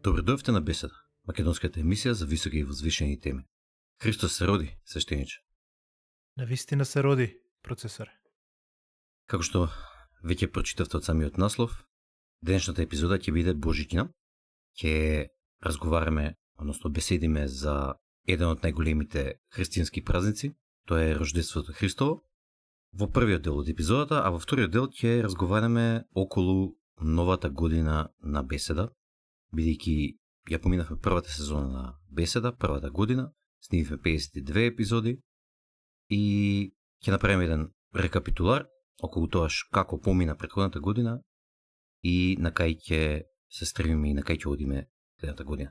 Добро дојавте на Беседа, македонската емисија за високи и возвишени теми. Христос се роди, свештениче. Навистина се роди, процесоре. Како што веќе прочитавте од самиот наслов, денешната епизода ќе биде Божиќна. Ќе разговараме, односно беседиме за еден од најголемите христијански празници, тоа е Рождеството Христово. Во првиот дел од епизодата, а во вториот дел ќе разговараме околу новата година на Беседа, бидејќи ја поминавме првата сезона на Беседа, првата година, снимивме 52 епизоди и ќе направиме еден рекапитулар околу тоа како помина претходната година и на кај ќе се стремиме и на кај ќе одиме следната година.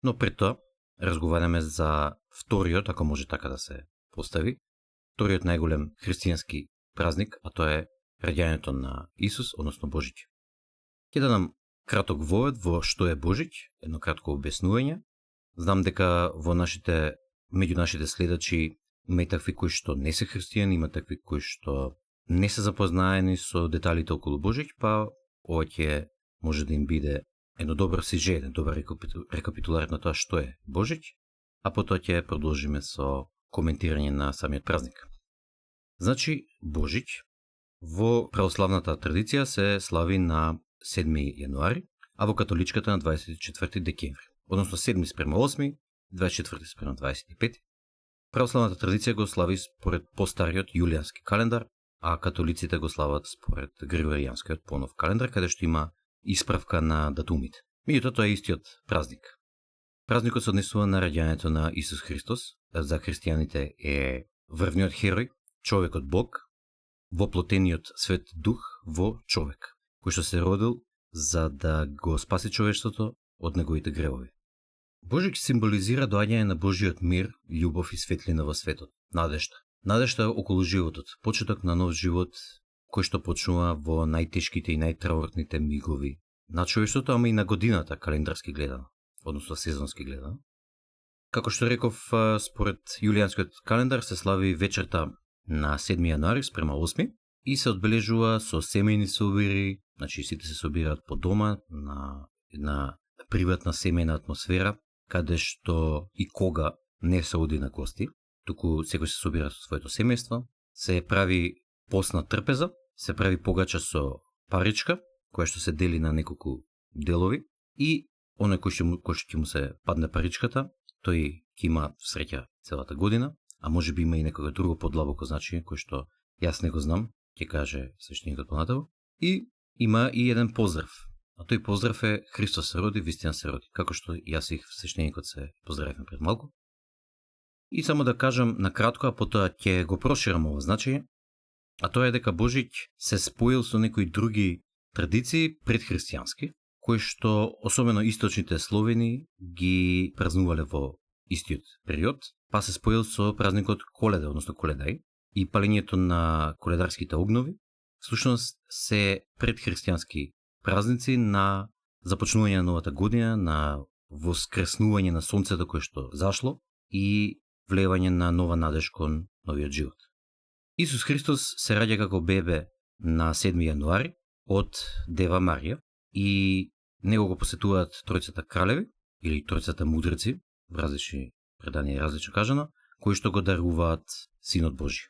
Но пред тоа разговараме за вториот, ако може така да се постави, вториот најголем христијански празник, а тоа е раѓањето на Исус, односно Божиќ. Ќе дадам краток вовед во што е Божиќ, едно кратко објаснување. Знам дека меѓу нашите следачи има и такви кои што не се христијани, има такви кои што не се запознаени со деталите околу Божиќ, па ова ќе може да им биде едно добро сиже, еден добар рекапитулар на тоа што е Божиќ, а потоа ќе продолжиме со коментирање на самиот празник. Значи, Божиќ во православната традиција се слави на 7 јануари, а во католичката на 24 декември. Односно 7 спрема 8, 24 спрема 25. Православната традиција го слави според постариот јулијански календар, а католиците го слават според григоријанскиот понов календар, каде што има исправка на датумите. Меѓутоа тоа е истиот празник. Празникот се однесува на раѓањето на Исус Христос. За христијаните е врвниот херој, човекот Бог, воплотениот Свет Дух во човек, кој што се родил за да го спаси човештвото од неговите гревови. Божиќ символизира доаѓање на Божиот мир, љубов и светлина во светот, надежда. Надежда околу животот, почеток на нов живот кој што почнува во најтешките и најтраурните мигови на човештвото, ама и на годината календарски гледано, односно сезонски гледано. Како што реков, според јулијанскиот календар се слави вечерта на 7 јануари спрема 8 и се одбележува со семејни собири, значи сите се собираат по дома на една приватна семејна атмосфера, каде што и кога не се оди на гости, туку секој се собира со своето семејство, се прави постна трпеза, се прави погача со паричка, која што се дели на неколку делови и оној кој што ќе му се падне паричката, тој ќе има среќа целата година, а може би има и некое друго подлабоко значење кој што јас не го знам, ќе каже свештеникот понатаму. И има и еден поздрав. А тој поздрав е Христос се роди, вистина се роди, како што јас и свештеникот се поздравивме пред малку. И само да кажам на кратко, а потоа ќе го проширам ова значење, а тоа е дека Божиќ се споил со некои други традиции предхристијански, кои што особено источните словени ги празнувале во истиот период, па се споил со празникот Коледа, односно Коледај, и палењето на коледарските огнови, всушност се предхристијански празници на започнување на новата година, на воскреснување на сонцето кое што зашло и влевање на нова надеж кон новиот живот. Исус Христос се раѓа како бебе на 7 јануари од Дева Марија и него го посетуваат тројцата кралеви или тројцата мудреци, во различни преданија различно кажано, кои што го даруваат Синот Божи.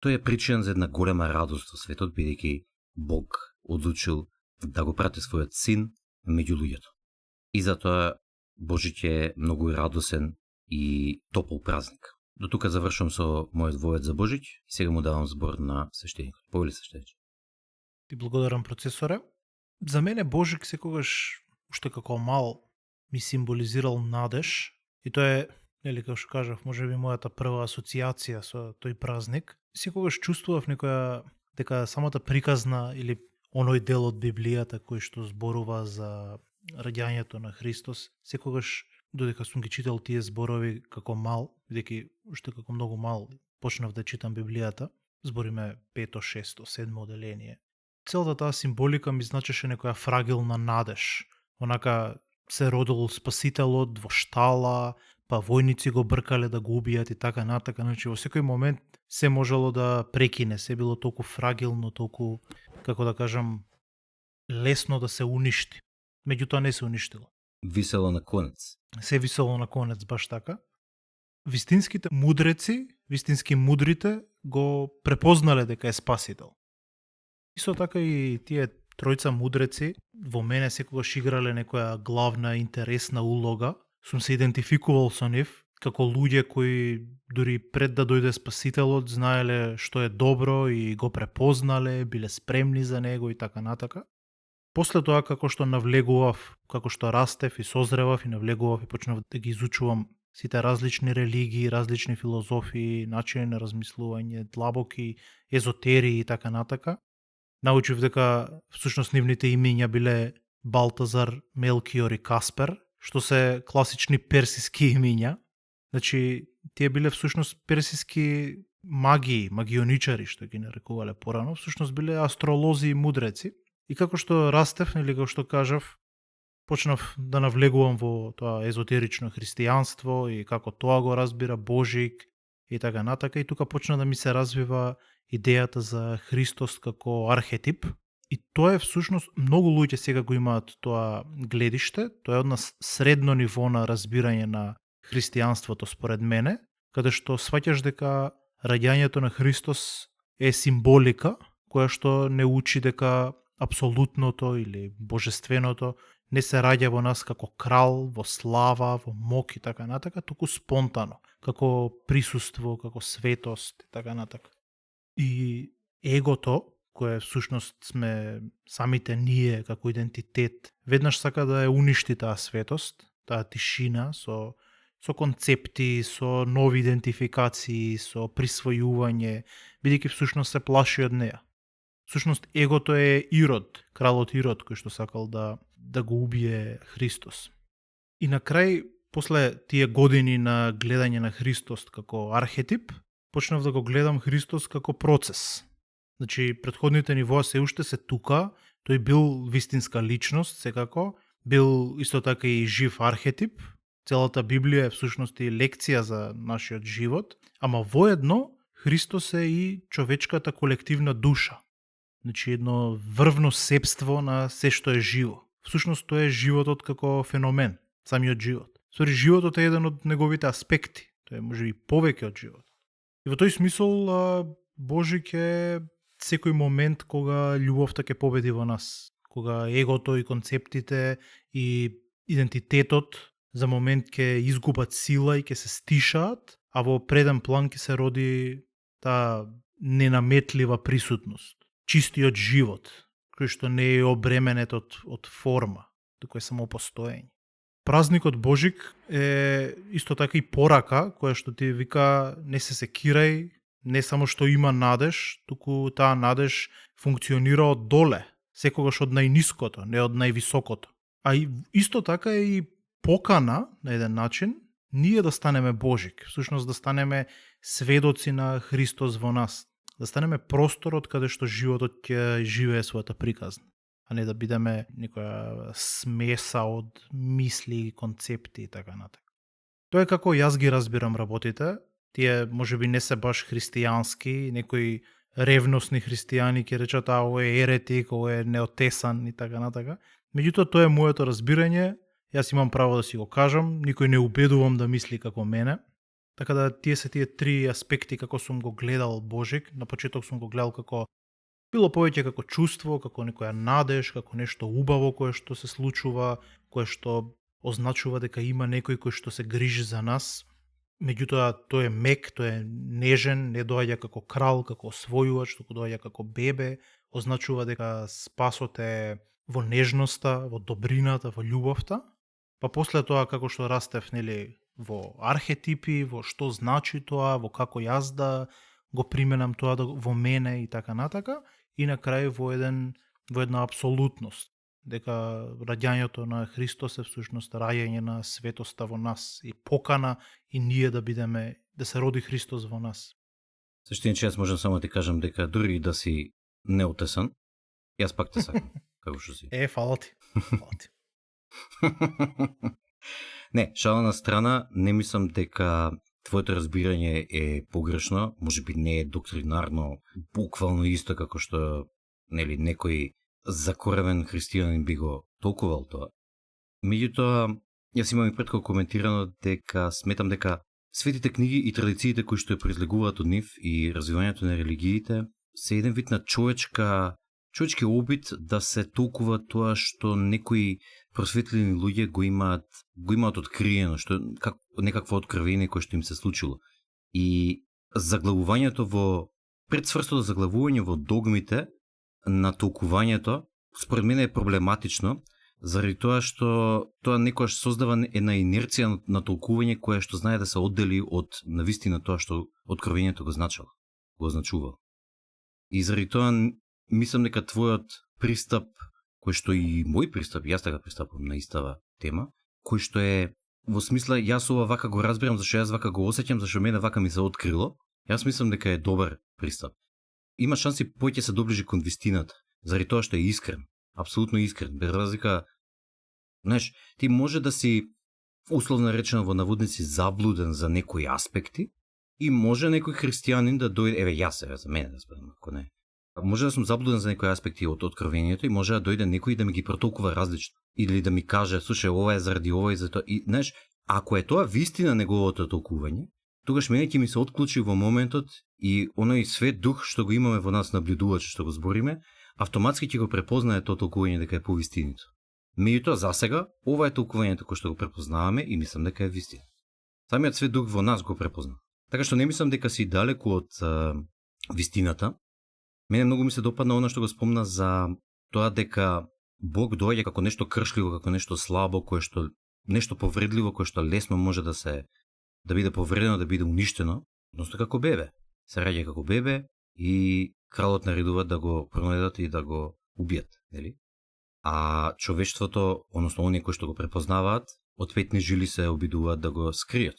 Тој е причина за една голема радост во светот, бидејќи Бог одлучил да го прати својот син меѓу луѓето. И затоа Божиќ е многу радосен и топол празник. До тука завршувам со мојот вовед за Божиќ и сега му давам збор на свештеникот. Повели свештеник. Ти благодарам, процесоре. За мене Божиќ секогаш, уште како мал, ми символизирал надеж и тоа е, нели, како што кажав, можеби мојата прва асоциација со тој празник. Секогаш чувствував дека самата приказна или оној дел од Библијата кој што зборува за раѓањето на Христос, секогаш додека сум ги читал тие зборови како мал, бидејќи уште како многу мал почнав да читам Библијата, збориме 5, 6, 7 оделение. Целата таа символика ми значеше некоја фрагилна надеж. Онака се родил Спасителот во штала, па војници го бркале да го убијат и така натака, значи во секој момент се можело да прекине, се било толку фрагилно, толку, како да кажам, лесно да се уништи. Меѓутоа не се уништило. висело на конец. Се висело на конец, баш така. Вистинските мудреци, вистински мудрите го препознале дека е спасител. Исто така и тие тројца мудреци во мене секогаш играле некоја главна интересна улога. Сум се идентификувал со нив како луѓе кои дури пред да дојде спасителот знаеле што е добро и го препознале, биле спремни за него и така натака. После тоа како што навлегував, како што растев и созревав и навлегував и почнав да ги изучувам сите различни религии, различни филозофии, начини на размислување, длабоки езотерии и така натака, научив дека всушност нивните имиња биле Балтазар, Мелкиор и Каспер, што се класични персиски имиња. Значи, тие биле всушност персиски магии, магионичари, што ги нарекувале порано, всушност биле астролози и мудреци. И како што растев, или како што кажав, почнав да навлегувам во тоа езотерично христијанство и како тоа го разбира Божик и така натака. И тука почна да ми се развива идејата за Христос како архетип. И тоа е всушност, многу луѓе сега го имаат тоа гледиште, тоа е од нас средно ниво на разбирање на христијанството според мене, каде што сваќаш дека раѓањето на Христос е символика, која што не учи дека апсолутното или божественото не се раѓа во нас како крал, во слава, во мок и така натака, туку спонтано, како присуство, како светост и така натака. И егото, кое всушност сме самите ние како идентитет, веднаш сака да ја уништи таа светост, таа тишина со концепти, со нови идентификации, со присвојување, бидејќи всушност се плаши од неа. Всушност егото е Ирод, кралот Ирод, кој што сакал да го убие Христос. И на крај, после тие години на гледање на Христос како архетип, почнав да го гледам Христос како процес. Значи, предходните нивоа се уште се тука, тој бил вистинска личност, секако, бил исто така и жив архетип. Целата Библија е всушност и лекција за нашиот живот, ама воедно Христос е и човечката колективна душа. Значи, едно врвно сепство на се што е живо. Всушност тоа е животот како феномен, самиот живот. Стори, животот е еден од неговите аспекти. Тоа е може и повеќе од живот. И во тој смисол Божик е секој момент кога љубовта ќе победи во нас, кога егото и концептите и идентитетот за момент ќе изгубат сила и ќе се стишаат, а во преден план ќе се роди таа ненаметлива присутност, чистиот живот, кој што не е обременет од форма, туку е само постоење. Празникот Божик е исто така и порака, која што ти вика не се секирај, не само што има надеж, туку таа надеж функционира од доле, секогаш од најниското, не од највисокото. А и исто така е и покана, на еден начин, ние да станеме Божик, всушност да станеме сведоци на Христос во нас, да станеме просторот каде што животот ќе живее својата приказна, а не да бидеме некоја смеса од мисли, концепти и така натака. Тоа е како јас ги разбирам работите. Тие можеби не се баш христијански, некои ревносни христијани ќе речат ово е еретик, ово е неотесан и така натака. Меѓутоа тоа е моето разбирање, јас имам право да си го кажам, никој не убедувам да мисли како мене. Така да тие се тие три аспекти како сум го гледал Божик. На почеток сум го гледал како било повеќе како чувство, како некоја надеж, како нешто убаво кое што се случува, кое што означува дека има некој кој што се грижи за нас. Меѓутоа тој е мек, тој е нежен, не доаѓа како крал, како освојувач, туку доаѓа како бебе, означува дека спасот е во нежноста, во добрината, во љубовта. Па после тоа како што растев, нели, во архетипи, во што значи тоа, во како јас да го применам тоа во мене и така натака, и на крај во една апсолутност, дека раѓањето на Христос е всушност раѓање на светоста во нас и покана и ние да бидеме, да се роди Христос во нас. Сештине, јас можам само да ти кажам дека дури да си неутесан, јас пак те сакам, како што си. Фала ти. Фала ти. Не, шала на страна, не мислам дека твоето разбирање е погрешно, можеби не е доктринарно, буквално исто како што нели некој закоравен христијанин би го толкувал тоа. Меѓутоа, јас имам и претко коментирано дека сметам дека светите книги и традициите кои што ја произлегуваат од нив и развивањето на религиите се еден вид на човечки обид да се толкува тоа што некои просветлени луѓе го имаат откриено, што некакво откровение кое што им се случило. И заглавувањето предсврстото заглавување во догмите на толкувањето според мене е проблематично, заради тоа што тоа некојаш создава една инерција на толкување која што знае да се оддели од навистина тоа што откровението го означува. И заради тоа мислам дека твојот пристап, кој што и мој пристап, јас така пристапам на истава тема, кој што е во смисла јас ова вака го разбирам, зашто јас вака го осеќам, зашто мене вака ми се открило, јас мислам дека е добар пристап. Има шанси повеќе се доближи кон вистината, заради тоа што е искрен, апсолутно искрен, без разлика. Знаеш, ти може да си условно речено во наводници заблуден за некои аспекти и може некој христијанин да дојде, јас за мене да зборам, ако не. Може да сум заблуден за некои аспекти од откровението и може да дојде некој да ми ги протолкува различно или да ми каже, слушај, ова е заради ова и за тоа. И знаеш, ако е тоа вистина неговото толкување, тогаш мене ќе ми се отклучи во моментот и оној свет дух што го имаме во нас наблюдувач што го збориме, автоматски ќе го препознае тоа толкување дека е повистинито. Меѓутоа засега ова е толкувањето кое што го препознаваме и мислам дека е вистина. Самиот свет дух во нас го препозна. Така што не мислам дека си далеку од вистината. Мене многу ми се допадна она што го спомна за тоа дека Бог доаѓа како нешто кршливо, како нешто слабо, кое што нешто повредливо, кое што лесно може да биде повредено, да биде уништено, односно како бебе. Се раѓа како бебе и кралот наредува да го пронедат и да го убијат, нели? А човештвото, односно оние кои што го препознаваат, од петни жили се обидуваат да го скријат.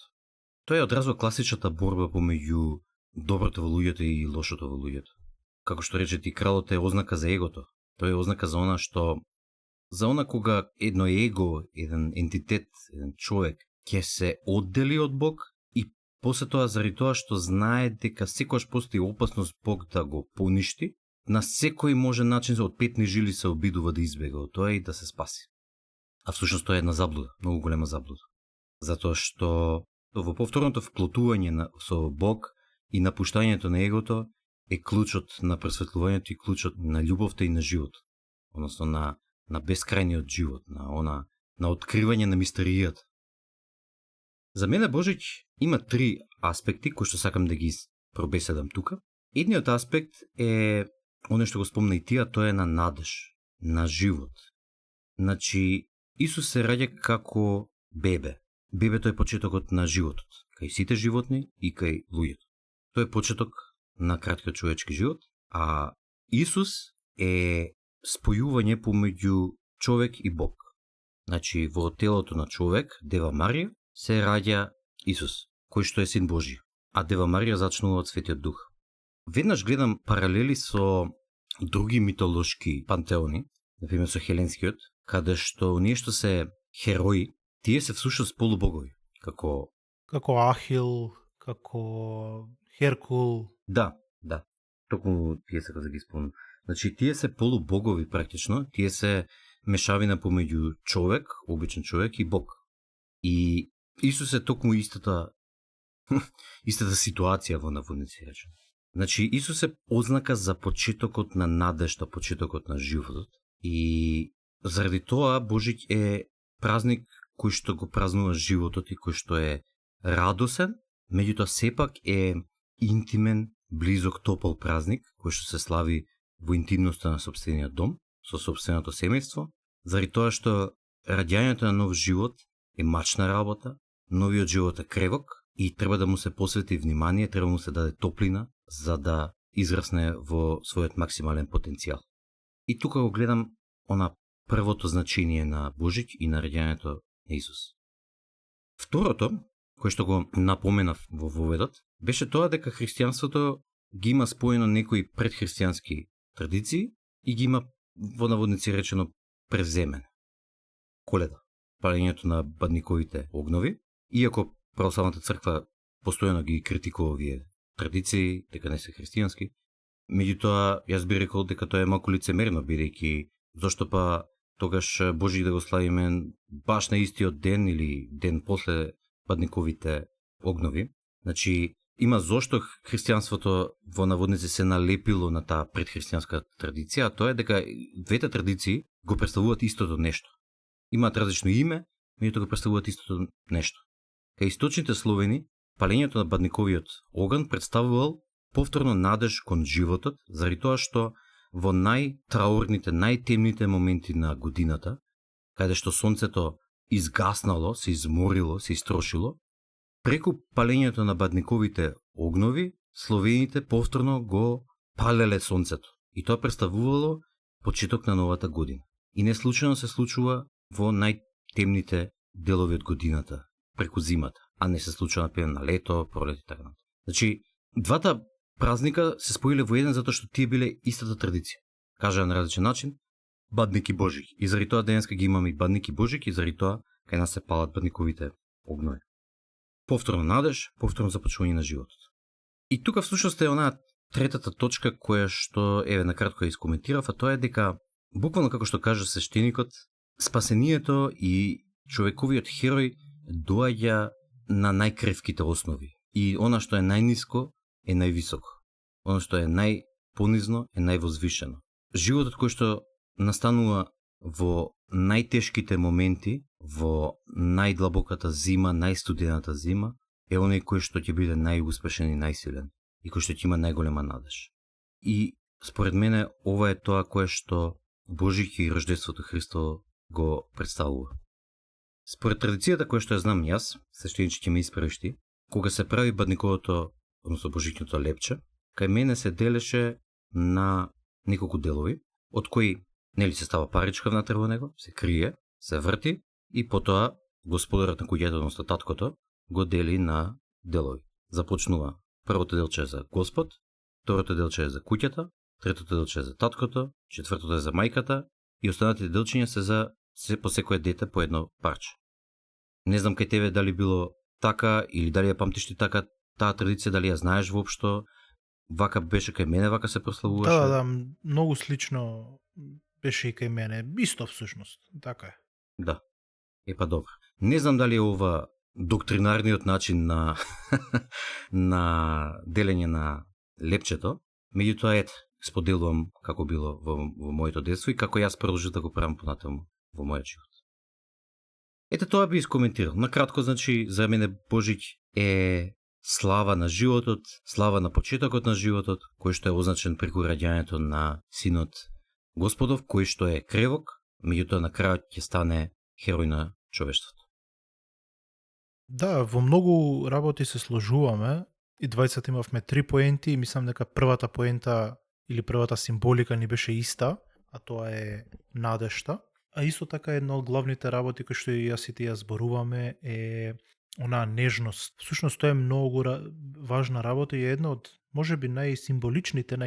Тоа е одразува класичната борба помеѓу доброто во луѓето и лошото во луѓето. Како што рече ти, кралот е ознака за егото. Тоа е ознака за она кога едно его, еден ентитет, еден човек ќе се оддели од Бог и после тоа заради тоа што знае дека секогаш постои опасност Бог да го поништи, на секој можен начин од петни жили се обидува да избега од тоа и да се спаси. А всушност тоа е една заблуда, многу голема заблуда. Затоа што во повторното вплотување со Бог и напуштањето на егото е клучот на просветлувањето и клучот на љубовта и на животот. Односно на бескрајниот живот, на откривање на мистеријата. За мене Божик има три аспекти кои што сакам да ги пробеседам тука. Едниот аспект е оно што го спомна и тија, тоа е на надеж, на живот. Значи, Исус се раѓа како бебе. Бебето е почетокот на животот, кај сите животни и кај луѓето. Тој е почеток на краткиот човечки живот, а Исус е спојување помеѓу човек и Бог. Значи, во телото на човек, Дева Марија, се раѓа Исус, кој што е Син Божи, а Дева Марија зачнува од Светиот Дух. Веднаш гледам паралели со други митолошки пантеони, например со хеленскиот, каде што оние што се херои, тие се всушност полубогови, како Ахил, како Херкул. Да. Токму тие се да ги спомнам. Значи, тие се полубогови практично, тие се мешавина помеѓу човек, обичен човек и Бог. И Исус е токму истата ситуација во наводници речем. Значи, Исус е ознака за почетокот на надежта, почетокот на животот. И заради тоа Божик е празник кој што го празнува животот и кој што е радосен, меѓутоа сепак е интимен, близок, топол празник, кој што се слави во интимноста на сопствениот дом, со сопственото семејство, заради тоа што раѓањето на нов живот е мачна работа, новиот живот е кревок и треба да му се посвети внимание, треба му се даде топлина, за да израсне во својот максимален потенцијал. И тука го гледам она првото значение на Божик и на раѓањето на Исус. Второто, кој што го напоменав во воведот, беше тоа дека христијанството ги има споено некои предхристијански традиции и ги има во наводници речено преземен. Коледа, палењето на бадниковите огнови, иако православната црква постојано ги критикува овие традиции, дека не се христијански, меѓутоа јас би рекол дека тоа е малку лицемерно, бидејќи зошто па тогаш Божик да го славиме баш на истиот ден или ден после Бадниковите огнови. Значи, има зошто христијанството во наводници се налепило на таа предхристијанска традиција, а тоа е дека двете традиции го представуваат истото нешто. Имаат различно име, меѓутоа го представуваат истото нешто. Кај источните словени, палењето на Бадниковиот оган представувал повторно надеж кон животот, заради тоа што во најтраурните, најтемните моменти на годината, каде што сонцето изгаснало, се изморило, се истрошило, преку палењето на Бадниковите огнови, словените повторно го палеле сонцето. И тоа представувало почеток на новата година. И не случајно се случува во најтемните делови од годината, преку зимата, а не се случува например на лето, пролет и така натаму. Значи, двата празника се споиле во еден затоа што тие биле истата традиција. Кажа на различен начин, Бадник и Божик. И заради тоа денеска ги имаме и Бадник и Божик, и заради тоа кај нас се палат Бадниковите огнови. Повторно надеж, повторно започнување на животот. И тука всушност е онаа третата точка која што еве накратко ја искоментирав, а тоа е дека буквално како што кажа свештеникот, спасението и човековиот херој доаѓа на најкревките основи. И она што е најниско е највисоко. Оно што е најпонизно е највозвишено. Животот кој што настанува во најтешките моменти, во најдлабоката зима, најстудената зима, е оној кој што ќе биде најуспешен и најсилен и кој што ќе има најголема надеж. И според мене ова е тоа кое што Божик и Рождеството Христово го представува. Според традицијата која што ја знам јас, свештеник ќе ме исправишти, кога се прави Бадниковото, односно Божикното лепче, кај мене се делеше на неколку делови, од кои нели се става паричка внатре во него, се крие, се врти и потоа господарот на куќето, односно таткото, го дели на делови. Започнува првото делче за Господ, второто делче е за куќата, третото делче е за таткото, четвртото е за мајката и останатите делчиња се за по секое дете по едно парче. Не знам кај тебе дали било така или дали ја памтиш ти така таа традиција, дали ја знаеш воопшто, вака беше кај мене, вака се прославуваше. Да, многу слично беше и кај мене, исто всушност, така е. Да. Епа добро. Не знам дали е ова доктринарниот начин на на делење на лепчето, меѓутоа ете, споделувам како било во моето детство и како јас продолжив да го правам понатаму во мојот живот. Ете тоа би искоментирал. Накратко, значи, за мене Божик е слава на животот, слава на почетокот на животот, кој што е означен преку раѓањето на Синот Господов, кој што е кревок, меѓутоа на крајот ќе стане херој на човештвото. Да, во многу работи се сложуваме и двајцата имавме 3 поенти и мислам дека првата поента или првата символика ни беше иста, а тоа е надежта. А исто така една од главните работи кои што и јас и ти ја зборуваме е онаа нежност. Всушност тоа е многу важна работа и е една од можеби најсимволичните,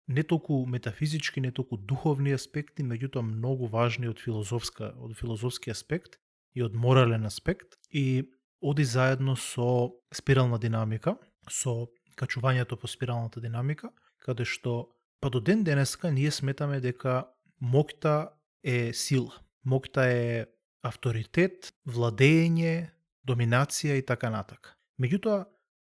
не толку метафизички, не толку духовни аспекти, меѓутоа многу важни од филозофски аспект и од морален аспект и оди заедно со спирална динамика, со качувањето по спиралната динамика, каде што па до ден денеска ние сметаме дека моќта е сила. Моќта е авторитет, владење, доминација и така натака. Меѓутоа,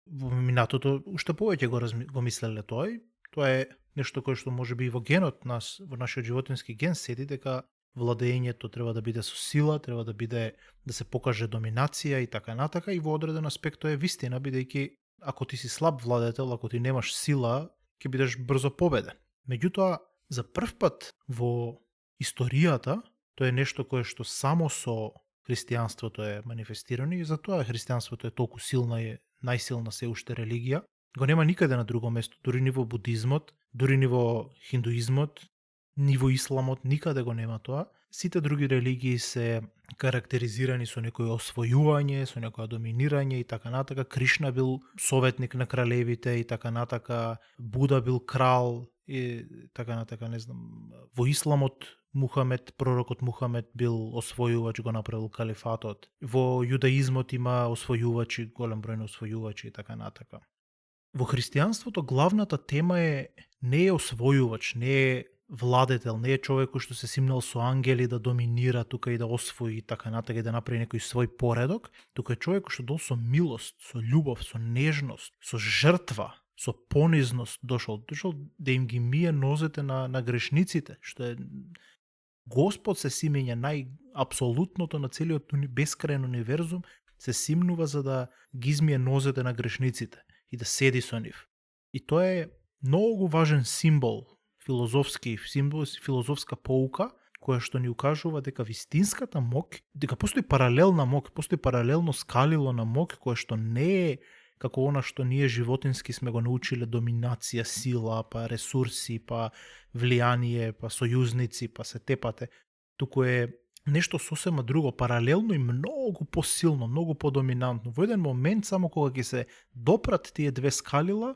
во минатото уште повеќе го мислеле тоа и тоа е нешто кое што може би и во генот нас, во нашиот животински ген седи дека владењето треба да биде со сила, треба да биде да се покаже доминација и така натака и во одреден аспект тоа е вистина, бидејќи ако ти си слаб владетел, ако ти немаш сила, ќе бидеш брзо победен. Меѓутоа, за прв пат во историјата, тоа е нешто кое што само со христијанството е манифестирано и затоа христијанството е толку силна и најсилна се уште религија. Го нема никаде на друго место, дури ни во будизмот, дури ни во хиндуизмот, ни во исламот, никаде го нема тоа. Сите други религии се карактеризирани со некој освојување, со некоја доминирање и така натака. Кришна бил советник на кралевите и така натака. Буда бил крал и така натака, не знам. Во исламот Мухамед, пророкот Мухамед бил освојувач, го направил калифатот. Во јудаизмот има освојувачи, голем број на освојувачи и така натака. Во христијанството главната тема не е освојувач, не е владетел, не е човек кој што се симнал со ангели да доминира тука и да освои така натака и да направи некој свој поредок, тука е човек кој што дошол со милост, со љубов, со нежност, со жртва, со понизност дошол да им ги мие нозете на грешниците, што е Господ се симења апсолутното на целиот бескраен универзум, се симнува за да ги измие нозете на грешниците и да седи со нив. И тоа е многу важен символ, филозофски символ, филозофска поука, која што ни укажува дека вистинската мок, дека постои паралелна мок, постои паралелно скалило на мок, која што не е како она што ние животински сме го научиле, доминација, сила, па ресурси, па влијание, па сојузници, па се тепате. Туку е нешто сосема друго, паралелно и многу посилно, многу подоминантно. Во еден момент, само кога ќе се допрат тие две скалила,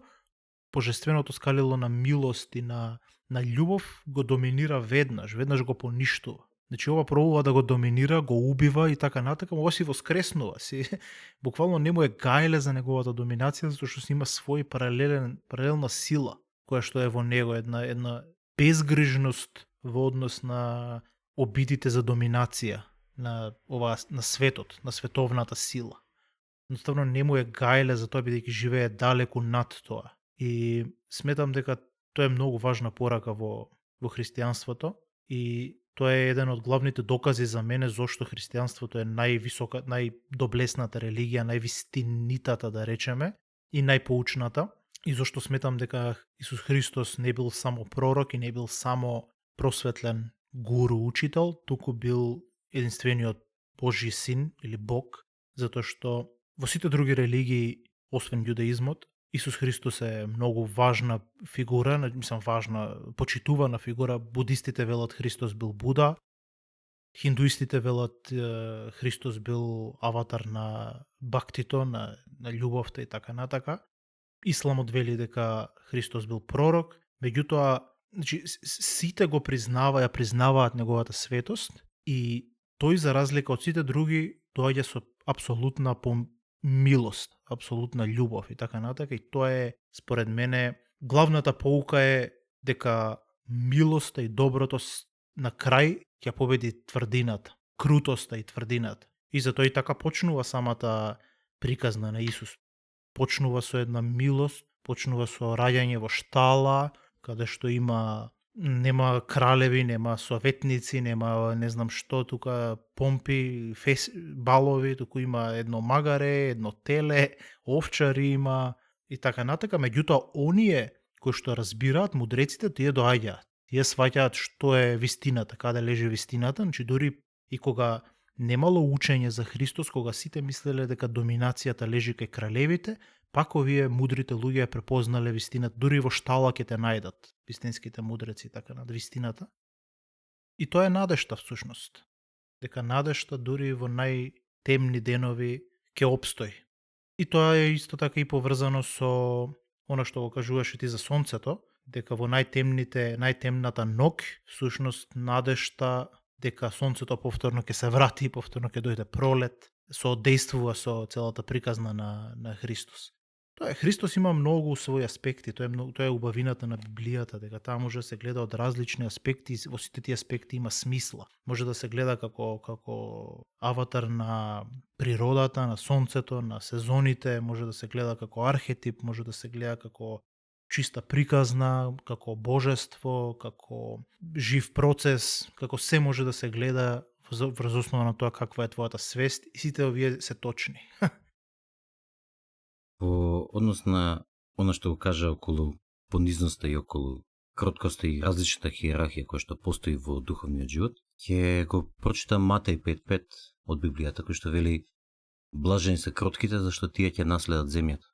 божественото скалило на милост и на љубов го доминира веднаш го поништува. Значи ова пробува да го доминира, го убива и така натака, ова си воскреснува. Буквално не му е гајле за неговата доминација, затоа што си има свој паралелна сила, која што е во него, една безгрижност во однос на обидите за доминација на светот, на световната сила. Едноставно не му е гајле за тоа, бидејќи живее далеку над тоа. И сметам дека тоа е многу важна порака во христијанството и тоа е еден од главните докази за мене зошто христијанството е најдоблесната религија, највистинитата да речеме и најпоучната, и зошто сметам дека Исус Христос не бил само пророк и не бил само просветлен гуру учител, туку бил единствениот Божји син или Бог, затоа што во сите други религии освен јудаизмот, Исус Христос е многу важна фигура, важна, почитувана фигура. Будистите велат Христос бил Буда, хиндуистите велат Христос бил аватар на бактито, на љубовта и така натака. Исламот вели дека Христос бил пророк, меѓутоа значи, сите го признаваат неговата светост и тој за разлика од сите други доаѓа со апсолутна милост, апсолутна љубов и така натака, и тоа е, според мене, главната поука е дека милоста и доброто на крај ќе победи тврдината, крутоста и тврдината. И затоа и така почнува самата приказна на Исус. Почнува со една милост, почнува со раѓање во штала, каде што нема кралеви, нема советници, нема не знам што тука, помпи, балови, туку има едно магаре, едно теле, овчари има и така натака. Меѓутоа, оние кои што разбираат, мудреците, тие доаѓаат. Тие сваќаат што е вистината, каде лежи вистината, значи дури и кога немало учење за Христос, кога сите мислеле дека доминацијата лежи кај кралевите, пак овие мудрите луѓе ја препознале вистината, дури во штала ќе те најдат вистинските мудреци така над вистината. И тоа е надежта всушност, дека надежта дури во најтемни денови ќе опстои. И тоа е исто така и поврзано со она што го кажуваше ти за сонцето, дека во најтемната ног, всушност надежта дека сонцето повторно ќе се врати, повторно ќе дојде пролет, соодействува со целата приказна на Христос. Тоа е, Христос има многу своји аспекти, тоа е убавината на Библијата, дека таа може да се гледа од различни аспекти, во сите тие аспекти има смисла. Може да се гледа како аватар на природата, на сонцето, на сезоните, може да се гледа како архетип, може да се гледа како чиста приказна, како божество, како жив процес, како се може да се гледа врз основа на тоа каква е твојата свест, и сите овие се точни. Во однос на она што го кажа околу понизноста и околу кроткоста и различната хиерархија која што постои во духовниот живот, ќе го прочитам Матеј 5.5 од Библијата, кој што вели: блажени се кротките, зашто тие ќе наследат земјата.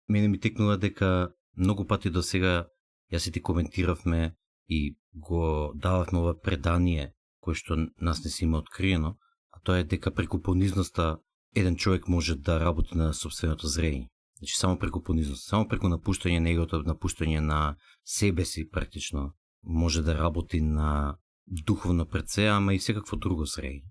Мене ми текнува дека многу пати до сега јас и ти коментиравме и го дававме ова предание кој што нас не си има откриено, а тоа е дека преку понизноста еден човек може да работи на собственото зрење. Значи само преку понизност, само преку напуштање на егото, напуштање на себе си практично, може да работи на духовно пред се, ама и секакво друго зрење.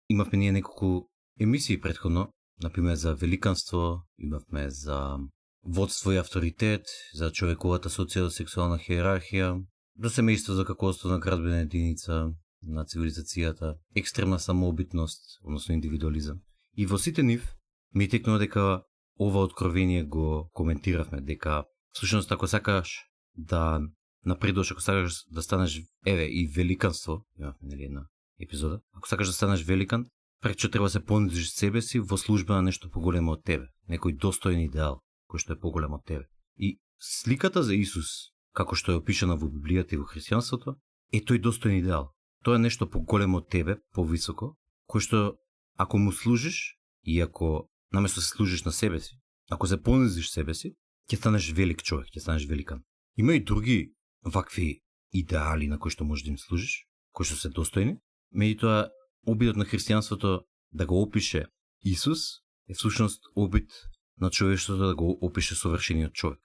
Имавме ние неколку емисии претходно, например за великанство, имавме за водство и авторитет, за човековата социјално-сексуална хиерархија, за семејство, за како основна градбена единица на цивилизацијата, екстремна самообитност, односно индивидуализам. И во сите нив ми текнува дека ова откровение го коментиравме, дека всушност ако сакаш да напредуваш, ако сакаш да станеш, и великанство, нели една епизода, ако сакаш да станеш великан, пречо треба да се понизиш себе си во служба на нешто поголемо од тебе, некој достоен идеал, кој што е поголем од тебе. И сликата за Исус, како што е опишана во Библијата и во христијанството, е тој достоен идеал. Тоа е нешто поголемо од тебе, повисоко, кој што ако му служиш и ако наместо се служиш на себе си, ако се понизиш себе си, ќе станеш велик човек, ќе станеш великан. Има и други вакви идеали на кои што можеш да им служиш, кои што се достојни, меѓутоа обидот на христијанството да го опише Исус е всушност обид на човештвото да го опише совршениот човек,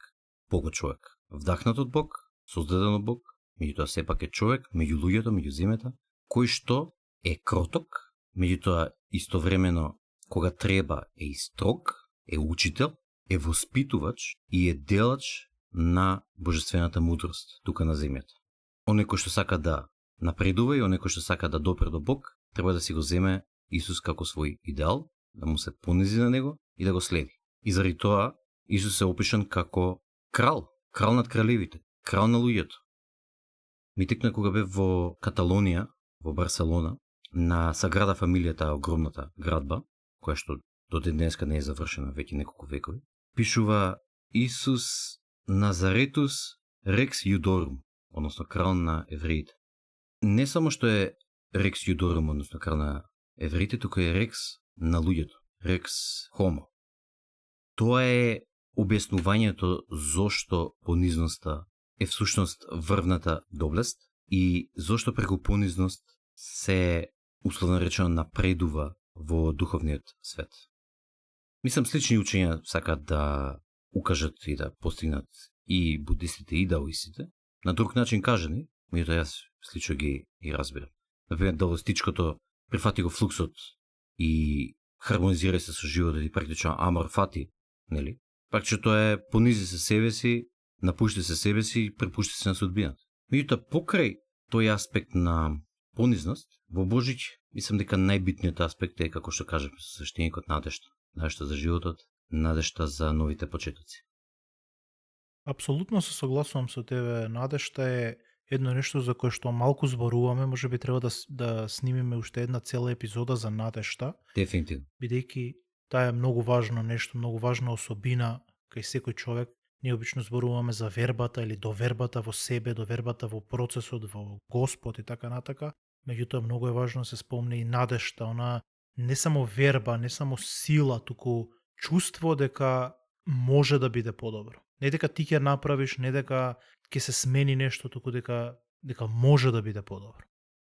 Богот човек, вдахнат од Бог, создаден од Бог, меѓутоа сепак е човек меѓу луѓето, меѓу земјата, кој што е кроток, меѓутоа истовремено кога треба е и строг, е учител, е воспитувач и е делач на божествената мудрост тука на земјата. Оној кој што сака да напредува и оној кој што сака да допре до Бог, треба да си го земе Исус како свој идеал, да му се понизи на него и да го следи. И заради тоа Исус е опишан како крал над кралевите, крал на луѓето. Ми текна кога бев во Каталонија, во Барселона, на Саграда Фамилијата, огромната градба, која што до ден денеска не е завршена веќе неколку векови, пишува Исус Назаретус Рекс Јудорум, односно крал на евреите. Не само што е Рекс Јудорум, односно крал на евреите, туку е Рекс на луѓето, Рекс Хомо. Тоа е објаснувањето зошто понизноста е всушност врвната доблест и зошто преку понизност се условно речено напредува во духовниот свет. Мислам, слични учења сакат да укажат и да постигнат и будистите и даоистите, на друг начин кажани, меѓутоа јас слично ги разбирам. Например, даоистичкото прифати го флуксот и хармонизира се со животот и практично амор фати, нели? Практично тоа е понизи се себе си, напушти се себе си и препушти се на судбината. Меѓутоа, покрај тој аспект на понизност, во Божич, мислам дека најбитниот аспект е, како што кажеме со свештеникот, надежта. Надежта за животот, надежта за новите почетоци. Апсолутно се согласувам со тебе. Надежта е едно нешто за кое што малку зборуваме, можеби треба да снимиме уште една цела епизода за надежта. Дефинитивно. Бидејќи таа е многу важно нешто, многу важна особина кај секој човек. Ние обично зборуваме за вербата или довербата во себе, довербата во процесот, во Господ и така натака. Меѓутоа многу е важно да се спомне и надежта, она не само верба, не само сила, туку чувство дека може да биде подобро. Не дека ти ќе направиш, не дека ќе се смени нешто, туку дека може да биде подобро.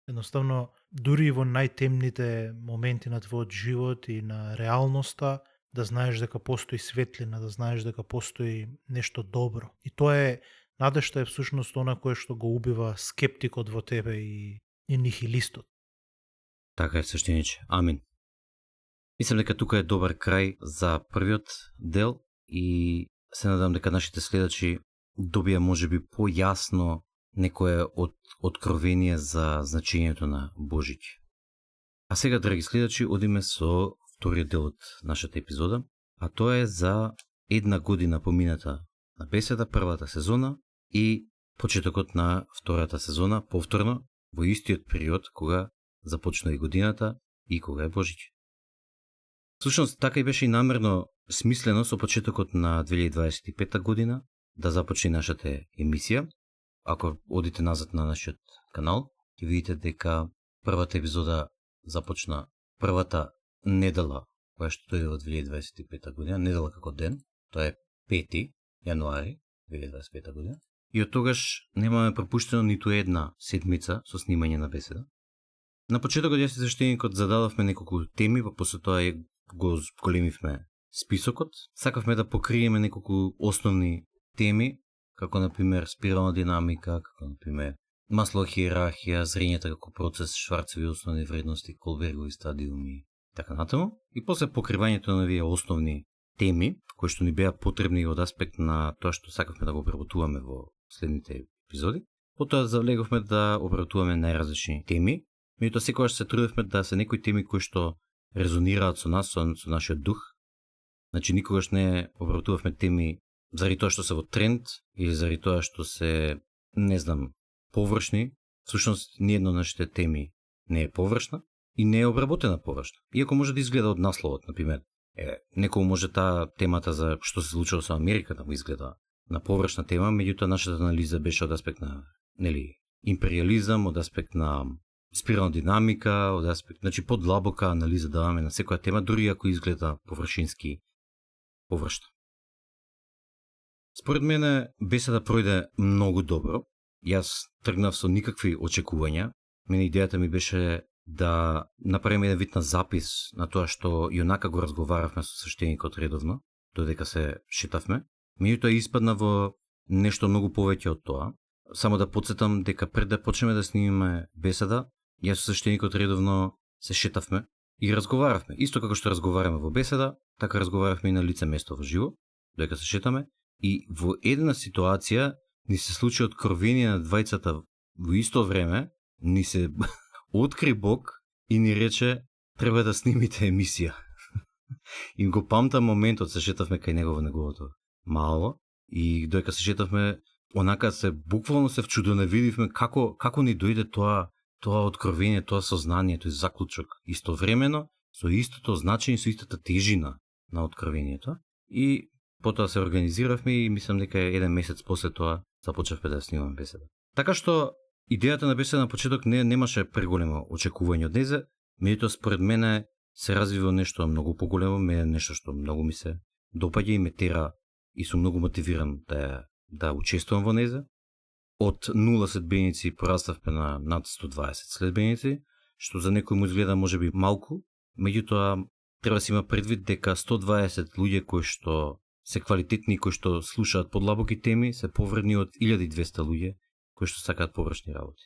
Едноставно, дури и во најтемните моменти на твојот живот и на реалноста, да знаеш дека постои светлина, да знаеш дека постои нешто добро. И тоа е, надежта е всушност она кое што го убива скептикот во тебе и нихилистот. Така е, свештениче. Амин. Мислам дека тука е добар крај за првиот дел и се надам дека нашите следачи добија можеби појасно некое откровение за значењето на Божич. А сега, драги следачи, одиме со вториот дел од нашата епизода, а тоа е за една година помината на беседа, првата сезона и почетокот на втората сезона, повторно во истиот период кога започна и годината и кога е Божич. Всушност, така и беше и намерно смислено со почетокот на 2025 година да започне нашата емисија. Ако одите назад на нашиот канал, ќе видите дека првата епизода започна првата недела, која што дојде во 2025 година, недела како ден, тоа е 5 јануари 2025 година. И од тогаш немаме пропуштено ниту една седмица со снимање на беседа. На почетокот јас и свештеникот зададовме неколку теми, после тоа го големивме списокот. Сакавме да покриеме неколку основни теми, како например спирална динамика, како например Маслова хиерархија, зрењето како процес, Шварцови основни вредности, Колбергови стадиуми, така натаму. И после покривањето на овие основни теми, кои што ни беа потребни од аспект на тоа што сакавме да го преработуваме во следните епизоди, Потоа завлеговме да обработуваме најразлични теми, меѓутоа секогаш се трудевме да се некои теми кои што резонираат со нас, со нашиот дух. Значи никогаш не обработувавме теми заради тоа што се во тренд или заради тоа што се, не знам, површни. Всушност, ниедно од нашите теми не е површна и не е обработена површно. Иако може да изгледа од насловот, например. Некој може таа темата за што се случило со Америка да му изгледа на површна тема, меѓутоа нашата анализа беше од аспект на, империализам, од аспект на спирална динамика, од аспект, значи подлабока анализа даваме на секоја тема, дури ако изгледа површински површно. Според мене беседа пројде многу добро. Јас тргнав со никакви очекувања. Мене идејата ми беше да направиме еден вид на запис на тоа што и онака го разговаравме со свештеникот редовно, додека се шетавме. Меѓутоа испадна во нешто многу повеќе од тоа. Само да потсетам дека пред да почнеме да снимиме беседа, јас со свештеникот редовно се шетавме и разговаравме. Исто како што разговараме во беседа, така разговаравме и на лице место во живо, додека се шетаме. И во една ситуација ни се случи откровение на двајцата во исто време, ни се откри Бог и ни рече треба да снимите емисија. И го памтам моментот, се шетавме кај него во неговото мало и додека се шетавме, онака се буквално се вчудено видивме како ни дојде тоа откровение, тоа сознание, тој заклучок истовремено со истото значење, со истата тежина на откровението. И потоа се организиравме и мислам дека еден месец после тоа започнавме да снимаме беседа. Така што идејата на беседа на почеток немаше преголемо очекување од незе, меѓутоа според мене се развива нешто многу поголемо, нешто што многу ми се допаѓа и ме тера и сум многу мотивиран да учествувам во незе. Од 0 следбеници пораставме на над 120 следбеници, што за некој му изгледа можеби малку, меѓутоа треба да се има предвид дека 120 луѓе кои што се квалитетни, кои што слушаат подлабоки теми, се повредни од 1200 луѓе кои што сакаат површни работи.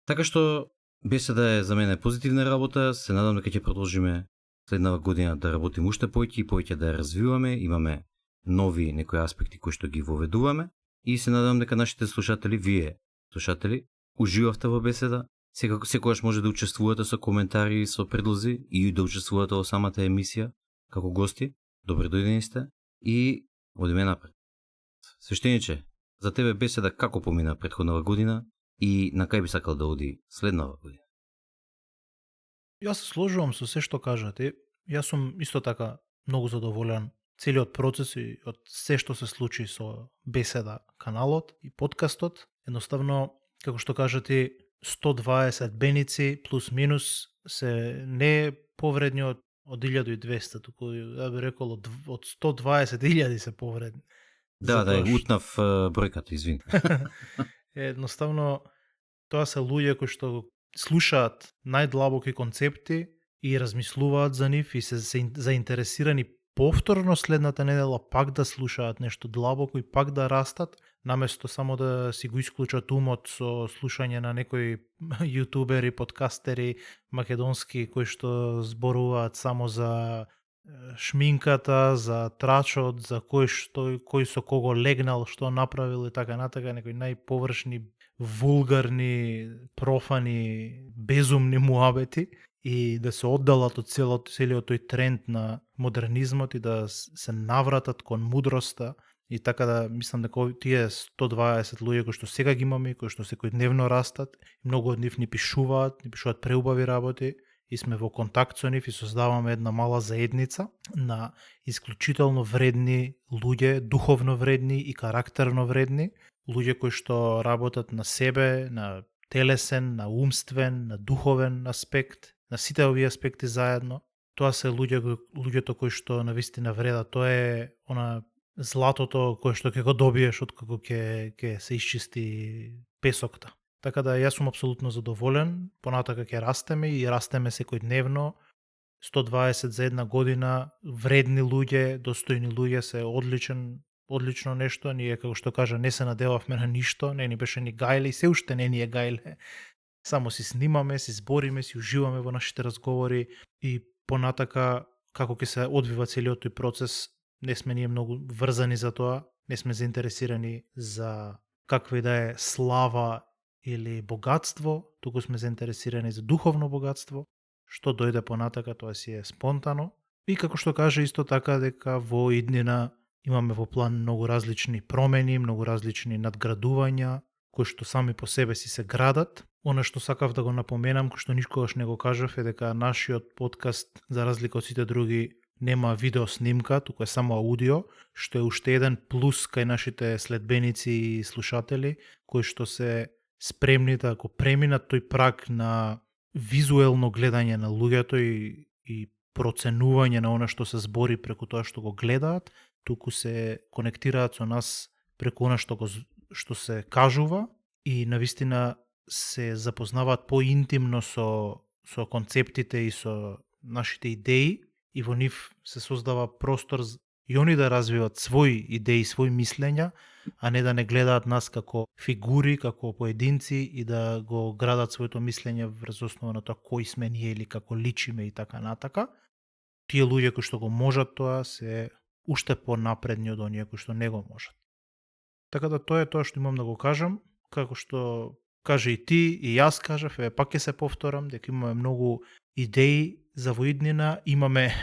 Така што беседа е за мене позитивна работа, се надам дека ќе продолжиме следнава година да работиме уште повеќе и повеќе да ја развиваме, имаме нови некои аспекти кои што ги воведуваме и се надам дека нашите слушатели, вие слушатели, уживавте во беседа. Секогаш може да учествувате со коментари и со предлози и да учествувате во самата емисија како гости. Добре дојдени сте и одиме напред. Свештениче, за тебе беседа како помина претходнава година и на кај би сакал да оди следнава година? Јас се сложувам со се што кажате. Јас сум исто така многу задоволен целиот процес и од се што се случи со беседа каналот и подкастот. Едноставно, како што кажате, 120 беници плюс минус се не повредни од 1200, туку ја би рекол од 120.000 се повредни. Да, утнав бројката, извини. Едноставно, тоа се луѓе кои што слушаат најдлабоки концепти и размислуваат за нив и се заинтересирани повторно следната недела пак да слушаат нешто длабоко и пак да растат, наместо само да си го исклучат умот со слушање на некои јутубери, подкастери македонски кои што зборуваат само за шминката, за трачот, за кој со кого легнал, што направил и така натака, некои најповршни, вулгарни, профани, безумни муабети и да се оддалат од целиот тој тренд на модернизмот и да се навратат кон мудроста и така да мислам дека тие 120 луѓе кои што сега ги имаме, кои што секојдневно растат, многу од нив ни пишуваат преубави работи и сме во контакт со нив и создаваме една мала заедница на исклучително вредни луѓе, духовно вредни и карактерно вредни, луѓе кои што работат на себе, на телесен, на умствен, на духовен аспект, на сите овие аспекти заедно. Тоа се луѓето кои што навистина вреда, тоа е она златото кое што ќе го добиеш откако ќе се исчисти песокта. Така да јас сум апсолутно задоволен, понатака ќе растеме и растеме секојдневно. 120 за една година, вредни луѓе, достојни луѓе се одлично нешто. Ние, како што кажа, не се надевавме на ништо, не ни беше ни гајле и се уште не ни е гајле. Само си снимаме, си збориме, си уживаме во нашите разговори и понатака како ќе се одвива целиот тој процес, не сме ние многу врзани за тоа, не сме заинтересирани за каква и да е слава или богатство, туку сме заинтересирани за духовно богатство, што дојде понатака, тоа си е спонтано. И како што каже исто така дека во иднина имаме во план многу различни промени, многу различни надградувања, кои што сами по себе си се градат. Она што сакав да го напоменам, кој што никогаш не го кажав, е дека нашиот подкаст, за разлика од сите други, нема видео снимка, туку е само аудио, што е уште еден плюс кај нашите следбеници и слушатели, кои што се спремни да го преминат тој праг на визуелно гледање на луѓето и проценување на она што се збори преку тоа што го гледаат, туку се конектираат со нас преку она што се кажува и навистина се запознаваат поинтимно со концептите и со нашите идеи и во нив се создава простор и они да развиват своји идеи, своји мислења, а не да не гледаат нас како фигури, како поединци и да го градат своето мислење врз основа на тоа кои сме ние или како личиме и така натака. Тие луѓе кои што го можат тоа се уште понапредни од оние кои што не го можат. Така да тоа е тоа што имам да го кажам, како што каже и ти, и јас кажав, пак ќе се повторам, дека имаме многу идеи за воиднина, имаме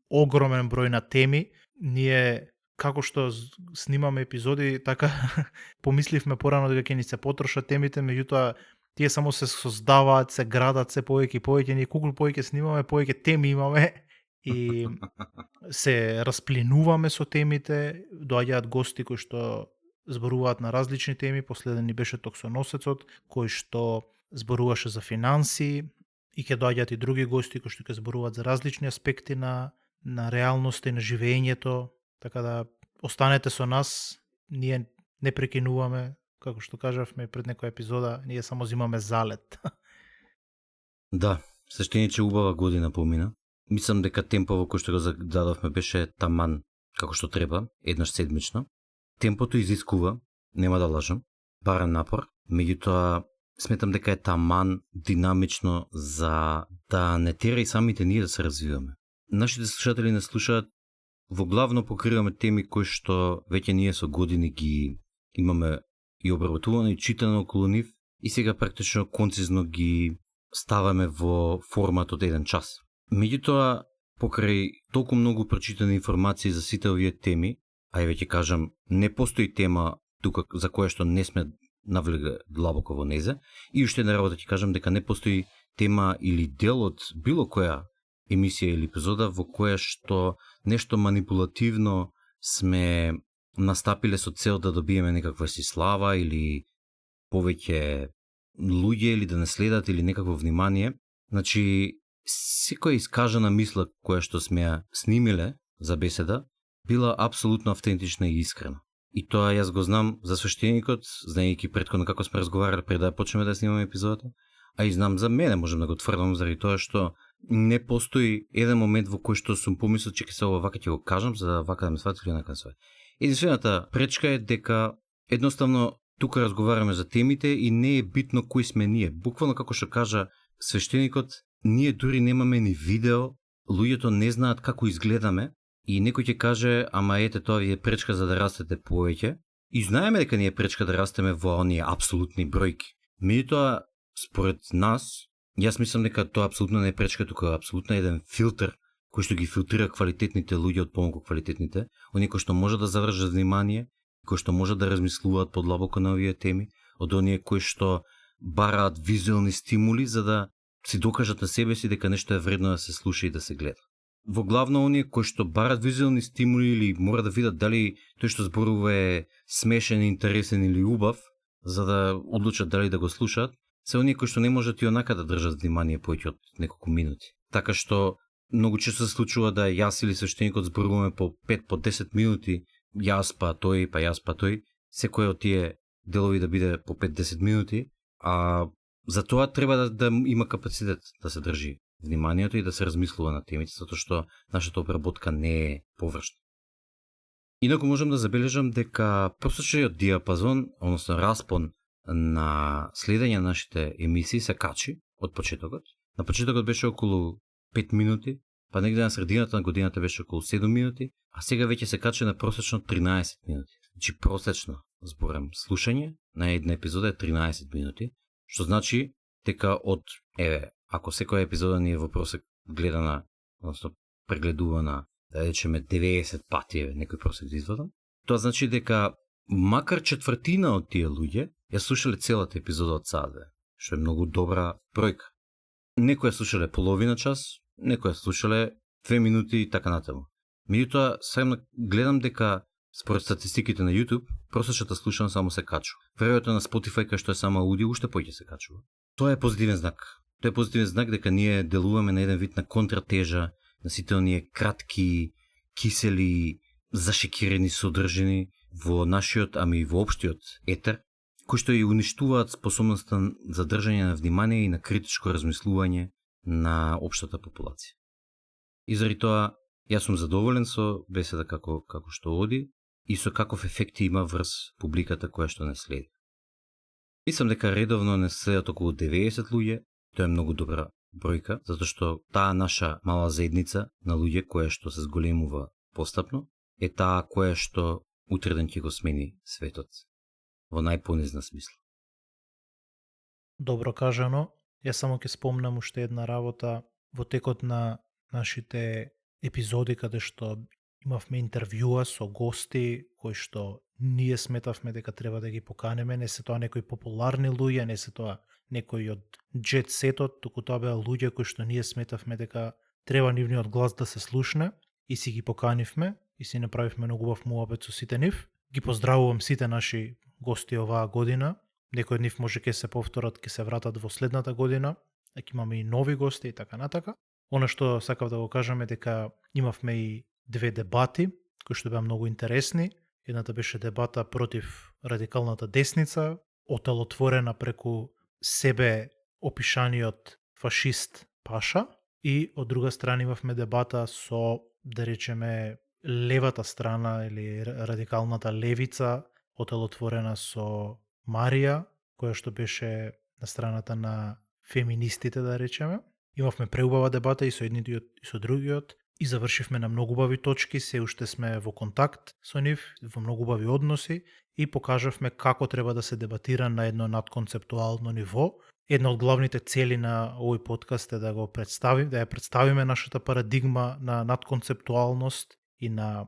огромен број на теми, ние како што снимаме епизоди, така помисливме порано дека ќе ни се потрошат темите, меѓутоа тие само се создаваат, се градат се повеќе и повеќе, ние колку повеќе снимаме, повеќе теми имаме и се расплинуваме со темите, доаѓаат гости кои што зборуваат на различни теми, последен ни беше Токсоносецот, кој што зборуваше за финанси, и ќе доаѓаат и други гости кои што ќе зборуваат за различни аспекти на реалноста и на живењето, така да останете со нас, ние не прекинуваме, како што кажавме пред некоја епизода, ние само зимаме залет. Да, сештениче убава година помина. Мислам дека темпо во кој што го зададовме беше таман како што треба, еднаш седмично. Темпото изискува, нема да лажам, барен напор, меѓутоа сметам дека е таман динамично за да не тера и самите ние да се развиваме. Нашите слушатели не слушаат, во главно покриваме теми кои што веќе ние со години ги имаме и обработувано и читано околу нив и сега практично концизно ги ставаме во формат од еден час. Меѓутоа, покрај толку многу прочитани информации за сите овие теми, а ја веќе кажам, не постои тема тука за која што не сме навлегле длабоко во незе, и уште една работа ќе кажам дека не постои тема или дел од било која емисија или епизода во која што нешто манипулативно сме настапиле со цел да добиеме некаква си слава или повеќе луѓе или да не следат или некакво внимание. Значи, секоја искажана мисла која што сме ја снимиле за беседа била апсолутно автентична и искрена. И тоа јас го знам за свештеникот, знаејќи претходно како сме разговарали пред да почнеме да снимаме епизодата, а и знам за мене, можем да го тврдам заради тоа што не постои еден момент во кој што сум помислил че ќе се ова вака ќе го кажам за да вака да ме сватите или онака све. Единствената пречка е дека едноставно тука разговараме за темите и не е битно кои сме ние. Буквално како што кажа свештеникот, ние дури немаме ни видео, луѓето не знаат како изгледаме и некој ќе каже, ама ете тоа ви е пречка за да растете повеќе. И знаеме дека ни е пречка да растеме во оние апсолутни бројки. Меѓутоа, според нас, јас мислам дека тоа апсолутно не е пречка, тука е апсолутно еден филтер кој што ги филтрира квалитетните луѓе од помалку квалитетните, оние кои што може да завршат внимание, кои што може да размислуваат подлабоко на овие теми, од оние кои што бараат визуелни стимули за да си докажат на себе си дека нешто е вредно да се слуша и да се гледа. Во главно оние кои што барат визуелни стимули или мора да видат дали тој што зборува е смешен, интересен или убав, за да одлучат дали да го слушаат, се оние кои што не можат и онака да држат внимание повеќе од неколку минути. Така што многу често се случува да јас или свештеникот зборуваме по 5 по 10 минути, јас па тој, па јас па тој, секој од тие делови да биде по 5-10 минути, а за тоа треба да има капацитет да се држи вниманието и да се размислува на темите, затоа што нашата обработка не е површна. Инаку можам да забележам дека просечниот диапазон, односно распон на следење на нашите емисии се качи од почетокот. На почетокот беше околу 5 минути, па негде на средината на годината беше околу 7 минути, а сега веќе се качи на просечно 13 минути. Значи просечно зборам слушање на една епизода е 13 минути, што значи дека од, ако секоја епизода ни е во просек гледана, односно прегледувана, да речеме 90 пати, некој просек да извадам, тоа значи дека макар четвртина од тие луѓе ја слушале целата епизода од саат, што е многу добра бројка. Некој ја слушале половина час, некој ја слушале 2 минути и така натаму. Меѓутоа, сега гледам дека според статистиките на YouTube, просечната слушан само се качува. Веројатно на Spotify, кај што е само аудио, уште поќе се качува. Тоа е позитивен знак. Тоа е позитивен знак дека ние делуваме на еден вид на контратежа на сите оние кратки, кисели, зашекирени содржини во нашиот, ами и во општиот етер, кои што и уништуваат способноста за држање на внимание и на критичко размислување на општата популација. И заради тоа, јас сум задоволен со беседа како што оди и со каков ефект има врз публиката која што не следи. Мислам дека редовно не следат околу 90 луѓе, тоа е многу добра бројка, затоа што таа наша мала заедница на луѓе која што се зголемува постапно, е таа која што утреден ќе го смени светот во најпонизна смисла. Добро кажано. Јас само ќе спомнам уште една работа во текот на нашите епизоди каде што имавме интервјуа со гости кои што ние сметавме дека треба да ги поканеме, не се тоа некои популарни луѓе, не се тоа некои од джет сетот, туку тоа беа луѓе кои што ние сметавме дека треба нивниот глас да се слушне и си ги поканивме и си направивме многу убав муабет со сите нив. Ги поздравувам сите наши гости оваа година. Некои од нив може ќе се повторат, ќе се вратат во следната година, ќе имаме и нови гости и така натака. Она што сакав да го кажам е дека имавме и 2 дебати кои што беа многу интересни. Едната беше дебата против радикалната десница, отелотворена преку себе опишаниот фашист Паша, и од друга страна имавме дебата со, да речеме, левата страна или радикалната левица, отелотворена со Марија, која што беше на страната на феминистите, да речеме. Имавме преубава дебата и со едниот и со другиот и завршивме на многу убави точки, се уште сме во контакт со нив, во многу убави односи и покажавме како треба да се дебатира на едно надконцептуално ниво. Една од главните цели на овој подкаст е да го представим, да ја представиме нашата парадигма на надконцептуалност и на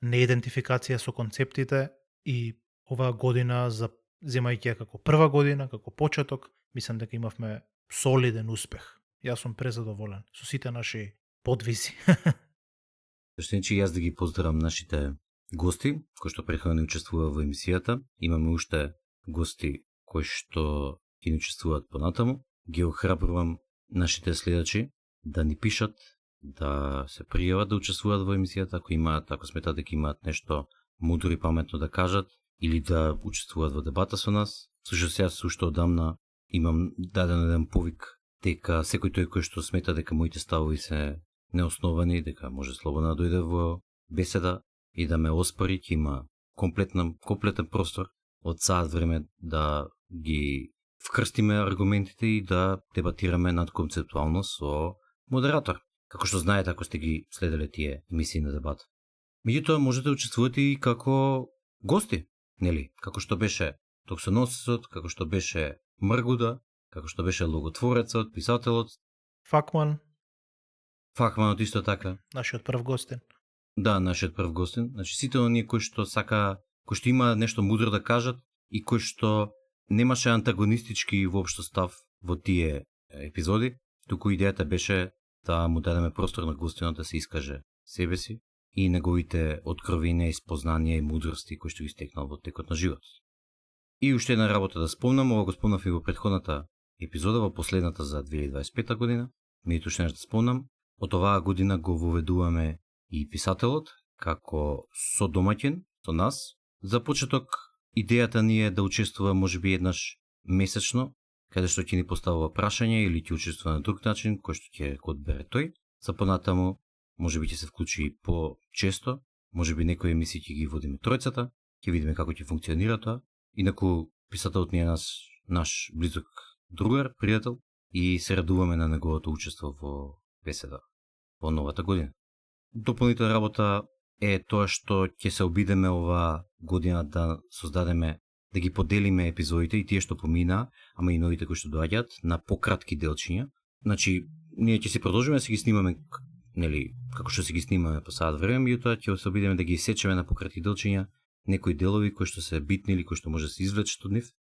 неидентификација со концептите, и оваа година, земајќи ја како прва година, како почеток, мислам дека имавме солиден успех. Јас сум презадоволен со сите наши подвизи. Значи, јас да ги поздравам нашите гости, кои што претходно учествува во емисијата. Имаме уште гости кои што ќе ни учествуваат понатаму. Ги охрабрувам нашите следачи да ни пишат, да се пријават да учествуваат во емисијата, ако сметат дека имаат нешто мудро и паметно да кажат, или да учествуваат во дебата со нас. Слушајте, јас уште одамна имам даден еден повик дека секој тој кој што смета дека моите ставови се неосновани, дека може слободно да дојде во беседа и да ме оспори, ќе има комплетен простор од саат време да ги вкрстиме аргументите и да дебатираме надконцептуално со модератор. Како што знаете, ако сте ги следеле тие емисии на дебата. Меѓутоа, можете да учествувате и како гости, нели? Како што беше Токсоносецот, како што беше Мргуда, како што беше логотворецот, писателот. Факманот исто така. Нашиот прв гостин. Да, нашиот прв гостин. Значи, сите оние кои што кои што има нешто мудро да кажат и кои што немаше антагонистички воопшто став во тие епизоди, туку идејата беше да му дадеме простор на гостинот да се искаже себе си и неговите откровенија, спознанија и мудрости кои што ги стекнал во текот на живот. И уште една работа да спомнам, ова го спомнав и во претходната епизода, во последната за 2025 година. Меѓутоа уште нешто да спомнам, од оваа година го воведуваме и писателот како содомаќин со нас. За почеток, идејата ни е да учествува можеби еднаш месечно, каде што ќе ни поставува прашање или ќе учествува на друг начин, кој што ќе го одбере тој. За понатаму, можеби ќе се вклучи и по-често, можеби некои емисии ќе ги водиме тројцата, ќе видиме како ќе функционира тоа. Инаку, писателот ни е наш близок другар, пријател, и се радуваме на неговото учество во беседа во новата година. Дополнителна работа е тоа што ќе се обидеме оваа година да создадеме да ги поделиме епизодите и тие што помина, ама и новите кои што доаѓаат на пократки делчиња. Значи, ние ќе си продолжиме да си ги снимаме, нели, како што си ги снимаме по саат време, меѓутоа ќе се обидеме да ги сечеме на пократки делчиња, некои делови кои што се битни или кои што може да се извлечат од нив,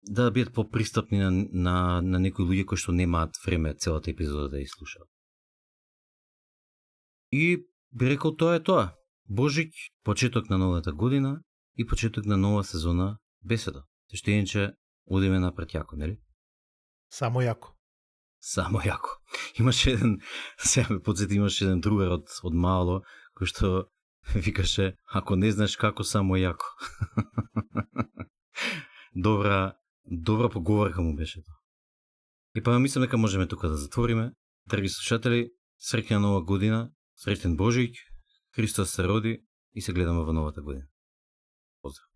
да бидат попристапни на некои луѓе кои што немаат време целата епизода да ја слушаат. И би рекол тоа е тоа. Божик, почеток на новата година и почеток на нова сезона беседа. Се што иначе одиме напред јако, нели? Само јако. Само јако. Имаше еден, сега ме подсети, имаше еден другар од мало, кој што викаше, ако не знаеш како, само јако. Добра поговорка му беше тоа. И па мислам дека можеме тука да затвориме. Драги слушатели, среќна нова година, среќен Божик, Христос се роди и се гледаме во новата година. Поздрав.